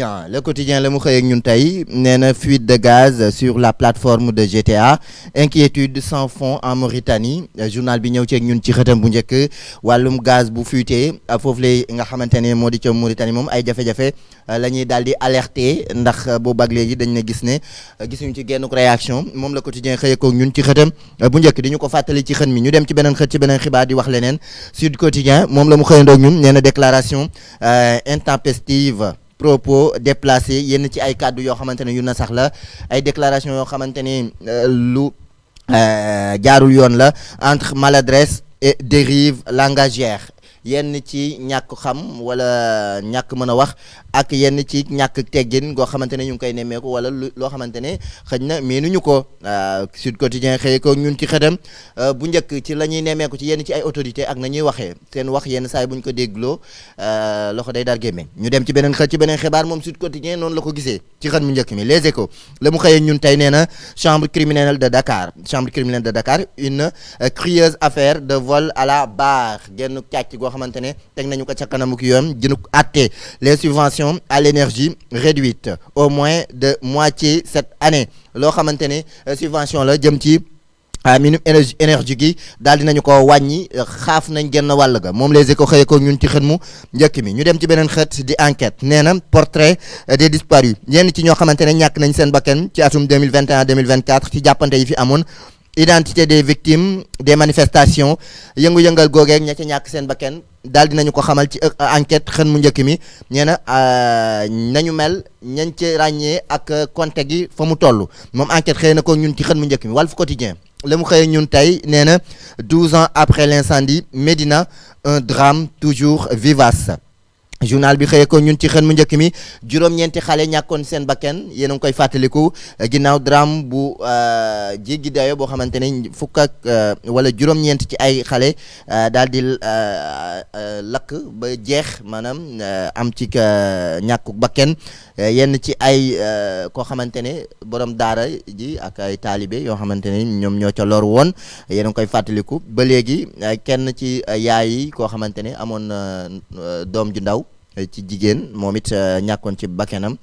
le quotidien la mu xëy ak ñun tey nee na fuite de gaz sur la plateforme de GTA inquiétude sans fond en Mauritanie journal bi ñëw ci ak ñun ci xëtam bu njëkk wàllum gaz bu fuité foofu lay nga xamante ne moo di ca Mauritanie moom ay jafe-jafe la ñuy daal di alerter ndax boobu ak léegi dañ ne gisuñu ci genn réaction moom la quotidien xëy ak ñun ci xëtam bu njëkk di ñu ko fàttali ci xët mi ñu dem ci beneen xët ci beneen xibaar di wax leneen Sud Quotidien moom la mu xëyandoo ak ñun nee na déclaration intempestive propos déplacé yenn ci ay kàddu yoo xamante ne yu na sax la ay déclaration yoo xamante ne lu jaarul yoon la entre maladresse et dérive langagière yenn ci ñàkk xam wala ñàkk mën a wax ak yenn ci ñàkk teggin goo xamante ne ñu ngi koy nemmeeku wala loo xamante ne xëj na miinuñu ko Sud Quotidien xëye ko ñun ci xëtam bu njëkk ci la ñuy nemmeeku ci yenn ci ay autorité ak na ñuy waxee seen wax yenn saa yi bu ñu ko dégloo loxo day dar gémmeñ ñu dem ci beneen xët ci beneen xibaar moom Sud Quotidien noonu la ko gisee ci xët mu njëkk mi Les Échos la mu xëyee ñun tey nee na chambre criminelle de Dakar une curieuse affaire de vol à la barre genn càcc goo xamante ne teg nañu ko ca kanamu ki yoon jënu àtte les subventions à l'énergie réduite au moins de moitié cette année loo xamante ne subvention la jëm ci minimum énergie gi daal dinañu ko wàññi xaaf nañ genn wàll ga moom Les Échos xëye ko ñun ci xët mu njëkk mi ñu dem ci beneen xët di enquête nee na portrait des disparus yenn ci ñoo xamante ne ñàkk nañ seen bakkan ci atum 2021 2024 ci jàppante yi fi amoon identité des victimes des manifestations yëngu-yëngal googeeg ña ca ñàkk seen bakkan daal dinañu ko xamal ci enquête xën mu njëkk mi nee na nañu mel ñañ ci ràññee ak compte gi fa mu toll moom enquête xëy na ko ñun ci xën mu njëkk mi Walf Quotidien la mu xëy ñun tey nee na 12 ans après l'incendie Médina un drame toujours vivace journal bi xëyee ko ñun ci xën mu njëkk mi juróom-ñeenti xale ñàkkoon seen bakken yéen a ngi koy fàttaliku ginnaaw drame bu jéggi dayo boo xamante ne fukk ak wala juróom-ñeent ci ay xale daal di lakk ba jeex maanaam am ci ñàkku bakken yenn ci ay koo xamante ne borom daara ji ak ay taalibe yoo xamante ne ñoom ñoo ca lor woon yéen a ngi koy fàttaliku ba léegi kenn ci yaay yi koo xamante ne amoon doom ju ndaw ci jigéen moom it ñàkkoon ci bakkanam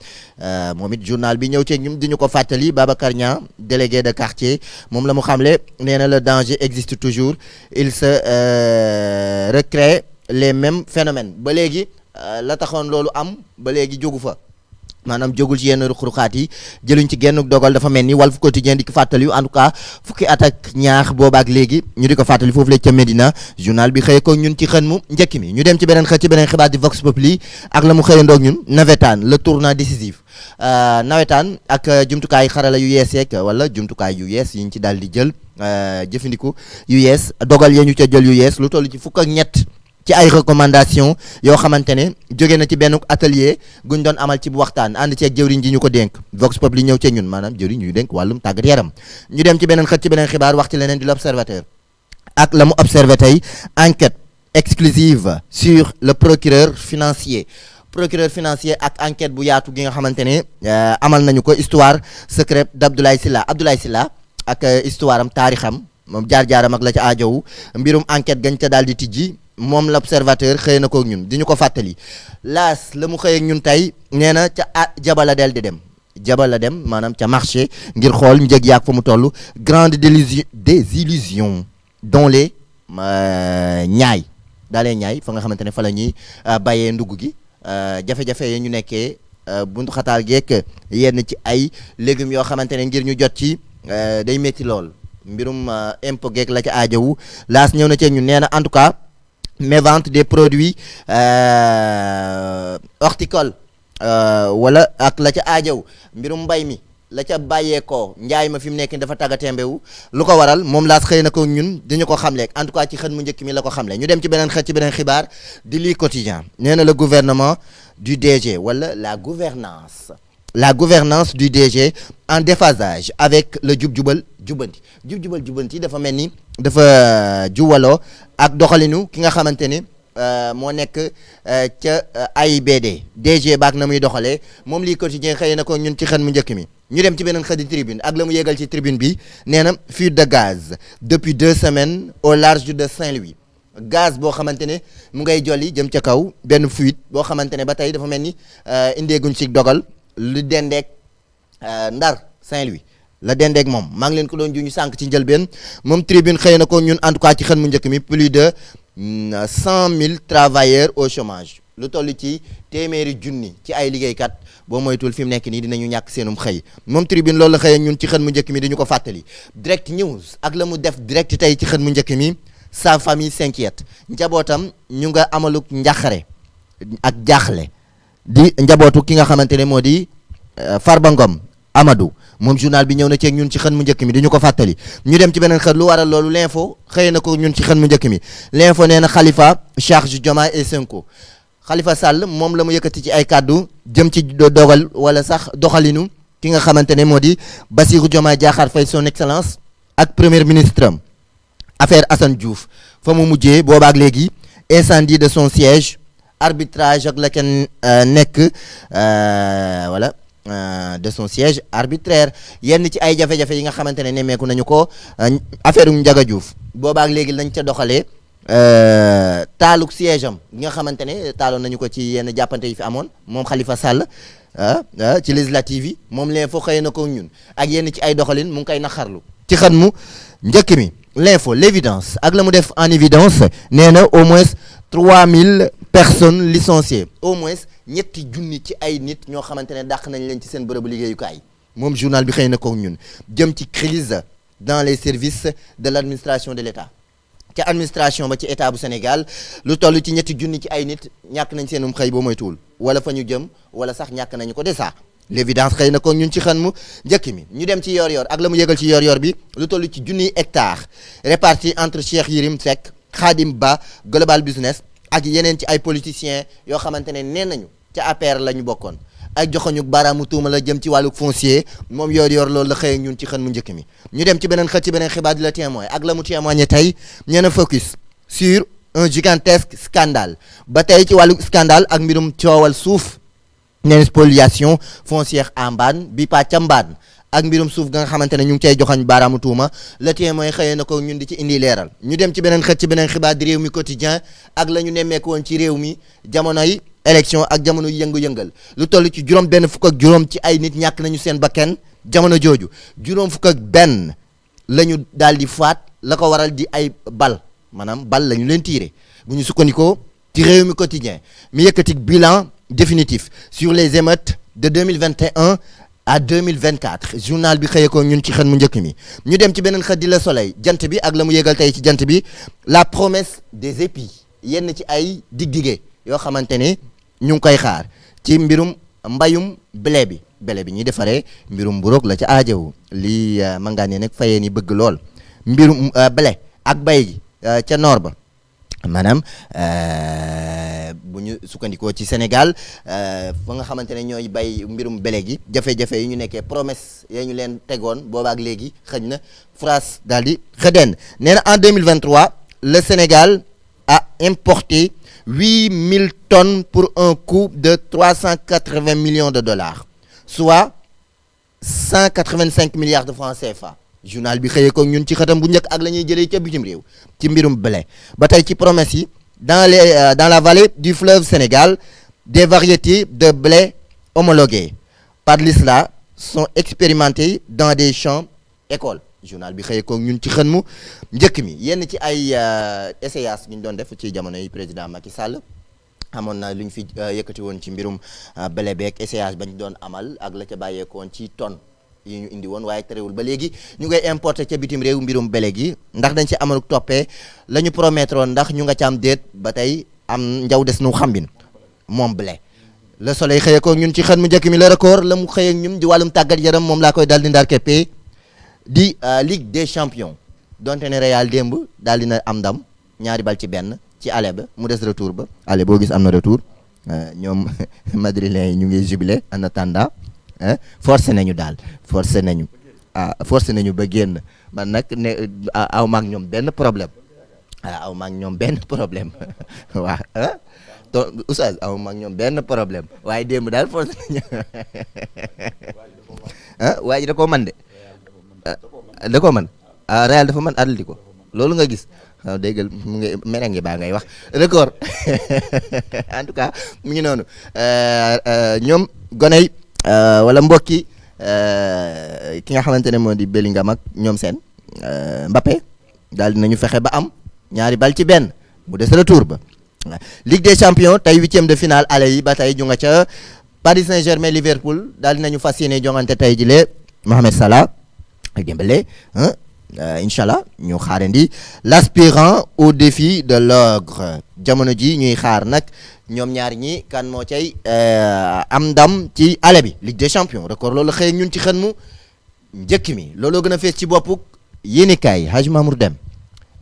moom it journal bi ñëw ci ñum di ñu ko fàttali Babacar Niang délégué de quartier moom la mu xamle nee na le danger existe toujours il se recrée les mêmes phénomènes ba léegi la taxoon loolu am ba léegi jógu fa maanaam jógul ci yenn ruq-ruqaat yi jëluñ ci genn dogal dafa mel ni Walf Quotidien di ko fàttali en tout cas fukki at ak ñaar boobaak léegi ñu di ko fàttali foofu la ca Médina journal bi xëye ko ñun ci xën mu njëkk mi ñu dem ci beneen xët ci beneen xibaar di Vox Populi ak la mu xëyandoog ñun nawetaan le tournant décisif nawetaan ak jumtukaay xarala yu yees yeeg wala jumtukaay yu yees yiñ ci daal di jël jëfandiku yu yees dogal yee ñu ca jël yu yees lu toll ci fukk ak ñett ci ay recommandation yoo xamante ne jóge na ci benn atelier guñ doon amal ci bu waxtaan ànd ceeg jëwriñ ji ñu ko dénk Vox Populi ñëw ceeg ñun maanaam jëwriñ ñu dénk wàllum tàggat yaram ñu dem ci beneen xët ci beneen xibaar wax ci leneen di l'Observateur ak la mu observé tey enquête exclusive sur le procureur financier ak enquête bu yaatu gi nga xamante ne amal nañu ko histoire secrète d'Abdoulaye Sylla ak histoire am taarixam moom jaar-jaaram ak la ca aajowu mbirum enquête gañ ca daal di tijji moom l'Observateur xëy na ko ñun di ñu ko fàttali laas la mu xëy ak ñun tey nee na ca jabala del di dem maanaam ca marché ngir xool njëg yaag fa mu toll grande désillusion dont les ñaay fa nga xamante ne fa la ñuy bàyyee ndugg gi jafe-jafe yi ñu nekkee buntu xataal geek yenn ci ay légumes yoo xamante ne ngir ñu jot ci day métti lool mbirum impôt geek la ca aajowu laas ñëw na ci ñun nee na en tout cas mévente des produits horticoles wala ak la ca aajow mbirum mbay mi la ca bàyyeekoo njaay ma fi mu nekk dafa tàggatémbewu lu ko waral moom laas xëy na ko ñun dañu ko xamle en tout cas ci xën mu njëkk mi la ko xamle ñu dem ci beneen xët ci beneen xibaar di lii quotidien nee na le gouvernement du DG wala la gouvernance du DG en déphasage avec le jub-jubal jubbanti dafa mel ni dafa juwaloo ak doxalinu ki nga xamante ni moo nekk ca AIBD DG baak na muy doxalee moom lii quotidien xëy na ko ñun ci xën mu njëkk mi ñu dem ci beneen xëdi tribune ak la mu yégal ci tribune bi nee na fuite de gaz depuis 2 semaines au large de Saint-Louis gaz boo xamante ne mu ngay jolli jëm ca kaw benn fuite boo xamante ne ba tey dafa mel ni indeeguñ ci dogal lu dendeek Ndar Saint-Louis la dendeek moom maa ngi leen ko doon ju ñu sànq ci njëlbeen moom tribune xëy na ko ñun en tout cas ci xën mu njëkk mi plus de 100 000 travailleurs au chômage lu toll ci téeméeri junni ci ay liggéeykat boo moytul fi mu nekk nii dinañu ñàkk seenum xëy moom tribune loolu la xëy ñun ci xën mu njëkk mi dañu ko fàttali direct news ak la mu def direct tey ci xën mu njëkk mi sa famille s'inquiète njabootam ñu nga amaluk njàqare ak jaaxle di njabootu ki nga xamante ne moo di Farba Ngom Amadou moom journal bi ñëw na ci ñun ci xën mu njëkk mi dañu ko fàttali ñu dem ci beneen xët lu waral loolu l'info xëy na ko ñun ci xën mu njëkk mi l'info nee na Khalifa charge Diomaye et Sonko Khalifa Sall moom la mu yëkkati ci ay kàddu jëm ci dogal wala sax doxalinu ki nga xamante ne moo di Bassirou Diomaye Diakhar Faye son excellence ak premier ministre am affaire Assane Diouf fa mu mujjee boobaak léegi incendie de son siège arbitrage ak la ca nekk voilà de son siège arbitraire yenn ci ay jafe-jafe yi nga xamante ne nemmeeku nañu ko affaire Ndiaga Diouf boobaak léegi lañ ca doxalee taaluk siège am gi nga xamante ne taaloon nañu ko ci yenn jàppante yi fi amoon moom Khalifa Sall ci législative yi moom l'info xëy na ko ñun ak yenn ci ay doxalin mu ngi koy naxarlu ci xën mu njëkk mi l'info l'évidence ak la mu def en évidence nee na au moins 3000 personnes licenciées au moins ñetti junni ci ay nit ñoo xamante ne dàq nañ leen ci seen bërëbu liggéeyukaay moom journal bi xëy na ko ñun jëm ci crise dans les services de l'administration de l'État ca administration ba ci état bu Sénégal lu toll ci ñetti junni ci ay nit ñàkk nañ seenum xëy boo moytuwul wala fa ñu jëm wala sax ñàkk nañu ko déjà l'évidence xëy na ko ñun ci xën mu njëkk mi ñu dem ci yor-yor ak la mu yëgal ci yor-yor bi lu toll ci junniy hectares répartis entre Cheikh Yérim Seck Khadim Ba Global Business ak yeneen ci ay politiciens yoo xamante ne nee nañu ca APR la ñu bokkoon ak joxoñu baaraamu tuuma la jëm ci wàllu foncier moom yor-yor loolu la xëy ñun ci xën mu njëkk mi ñu dem ci beneen xët ci beneen xibaar di la témoin ak la mu témoigné tey ñeena focus sur un gigantesque scandale ba tey ci wàllu scandale ak mbirum coowal suuf neen spoliation foncière à Mbane bi pa ca Mbane ak mbirum suuf ga nga xamante ne ñu ngi cay joxañ baaraamu tuuma le témoin xëyee na ko ñun di ci indi leeral ñu dem ci beneen xët ci beneen xibaar di réew mi quotidien ak la ñu nemmeeku woon ci réew mi jamonoy élection ak jamono yëngu-yëngal lu toll ci juróom benn fukk ak juróom ci ay nit ñàkk nañu seen bakkan jamono jooju juróom fukk ak benn la ñu daal di faat la ko waral di ay bal maanaam bal la ñu leen tiire bu ñu sukkandikoo ci réew mi quotidien mi yëkkati bilan définitif sur les émeutes de 2021 à 2024 journal bi xëyee ko ñun ci xën mu njëkk mi ñu dem ci beneen xët di la soleil jant bi ak la mu yëgal tey ci jant bi la promesse des épis yenn ci ay dig-dige yoo xamante ne ñu ngi koy xaar ci mbirum mbayum blé bi ñuy defaree mbirum mburoog la ca aajowu lii mangaan nag fayee ni bëgg lool mbirum blé ak bay gi ca noor ba maanaam bu ñu sukkandikoo ci Sénégal fa nga xamante ne ñooy bay mbirum blé gi jafe-jafe yi ñu nekkee promesse ya ñu leen tegoon boobaak léegi xëj na France daal di xëdeen nee na en 2023 le Sénégal a importé 8000 tonnes pour un coût de 380 millions de dollars soit 185 milliards de francs CFA journal bi xëyee ko ñun ci xëtam bu njëkk ak la ñuy jëlee ca bitim réew ci mbirum blé ba tey ci promesse yi dans la vallée du fleuve Sénégal des variétés de blé homologuées par l'ISRA sont expérimentées dans des champs écoles journal bi xëyee ko ñun ci xën mu njëkk mi yenn ci ay essayage ñu doon def ci jamono yi président Macky Sall amoon na lu ñu fi yëkkati woon ci mbirum blé beeg essayage bañ doon amal ak la ca bàyyeekoon ci tonne yi ñu indi woon waaye terewul ba léegi ñu ngay importer ca bitim réew mbirum blé gi ndax dañ ci amal toppee la ñu promettre woon ndax ñu nga ca am déet ba tey am njaw des nu xambin moom blé le soleil xëyee ko ñun ci xën mu njëkk mi le record la mu xëyee ñun di wàllum tàggat yaram moom laa koy daal di ndar keppee di Ligue des champions donte ne Real démb daal dina am ndam ñaari bal ci benn ci aller ba mu des retour ba aller boo gis am na retour ñoom madrilèns yi ñu ngi jubilé en attendant forcé nañu ba génn man nag ne aw maag ñoom benn problème waaw to oustaz aw maag ñoom benn problème waaye démb daal forcé nañu waaye ji da koo man de da koo man Real dafa mën Atlético loolu nga gis waaw déggal mu ngi merengue baa ngay wax record en tout cas mu ngi noonu ñoom goney wala mbokki ki nga xamante ne moo di Bellingham ak ñoom seen Mbappé daal dinañu fexe ba am ñaari bal ci benn mu des retour ba Ligue des champions tey 8e de finale aller yi ba tey ñu nga ca Paris Saint-Germain Liverpool daal dinañu fas yéene jongante tey jile Mohamed Salah ak Dembélé incha allah ñu xaarandi l'aspirant au défi de l'ogre jamono ji ñuy xaar nag ñoom ñaar ñi kan moo cay am ndam ci ale bi Ligue des champions record loolu xëy ñun ci xën mu njëkk mi looloo gën a fees ci boppuk yéenekaay Hadj Mamour Deme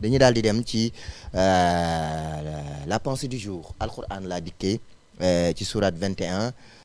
dañuy daal di dem ci la pensée du jour alquran laa dikkee ci sourate 21